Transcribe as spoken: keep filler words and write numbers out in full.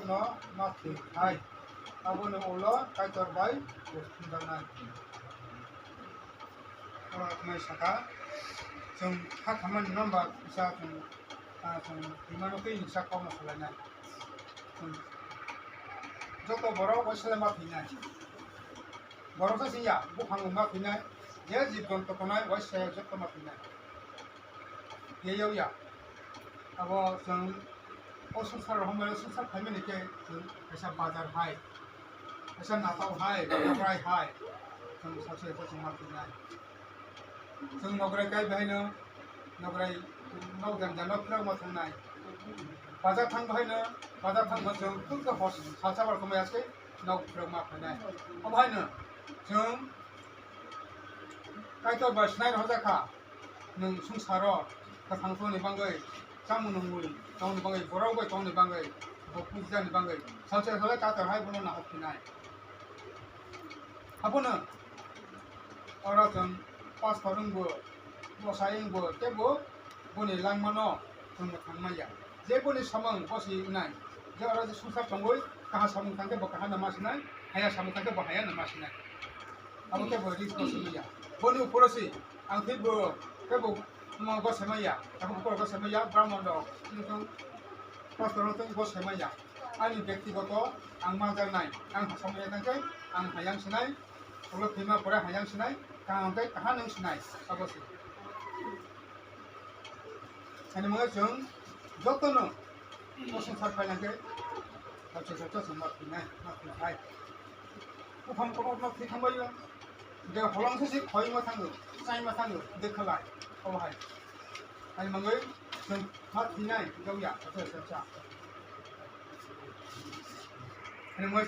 no ma thwi hai. Aboni ulo Kaitor bai bo thumjaknai. Oro mai saka, chwng kha khamani number kisa chwng, ah, chwng thwimano tei nisa kokno salainai. Chwng joto borok waisa le ma thwinai. Borok se ya, buphang ma thwinai, je jib jonto tongnai, waisa joto ma thwinai. Ye yau ya. Abo chwng o swngchar rok hambai swngchar phaimani khe chwng kaisa bazar hai, kaisa natao hai, nokrai hai, chwng sachi sachi ma thwinai. Chwng nokrai kai bahaino nokrai nok jang jang nok phirok ma thangnai. Bazar thang bahaino, bazar thang ba chwng phulka hor salsa bar kwmai aske nok phirok ma phainai. Abo haino chwng Kaitor bai swnai rwjak kha, nwng swngcharo kwthang tongni bagwi, chamung nungwi tongni bagwi, borok bai tongni bagwi, bo pujani bagwi, salsa salai Kaitor hai bono nahok phinai. Abono oro chwng pastor wngbo, bwsai wngbo, teibo boni langmano chwng mwthang manya. Je boni samung bosi wngnai, je oro je swngchar tongwi, kaha samung tangkhe bo kaha no ma sinai, haya samung tangkhe bo haya no ma sinai. Abo khe bo risk bo simi ya. Boni uporo si ang khe bo khe bo mo go semai ya. Abo uporo go semai ya, Brahman rok. Pastor rok tei go semai ya. Ani byaktigoto ang manjaknai. Ang samung ya tangkhe ang hayang sinai. Ulo thwima pore hayang sinai. Kaham khe kaham nung sinai. Abo si. Ani mwnga chwng jotono o swngchar phailangkhe, sachi sachi chwng ma thwinai, ma thwinai. Buphang kotor no thwi thangbaio. De holong se se khoi ma thango, chai ma thango, de khalai, obo hai. Hai mangoi chwng ma thwinai, gauya, acha, acha, acha. Ani mangoi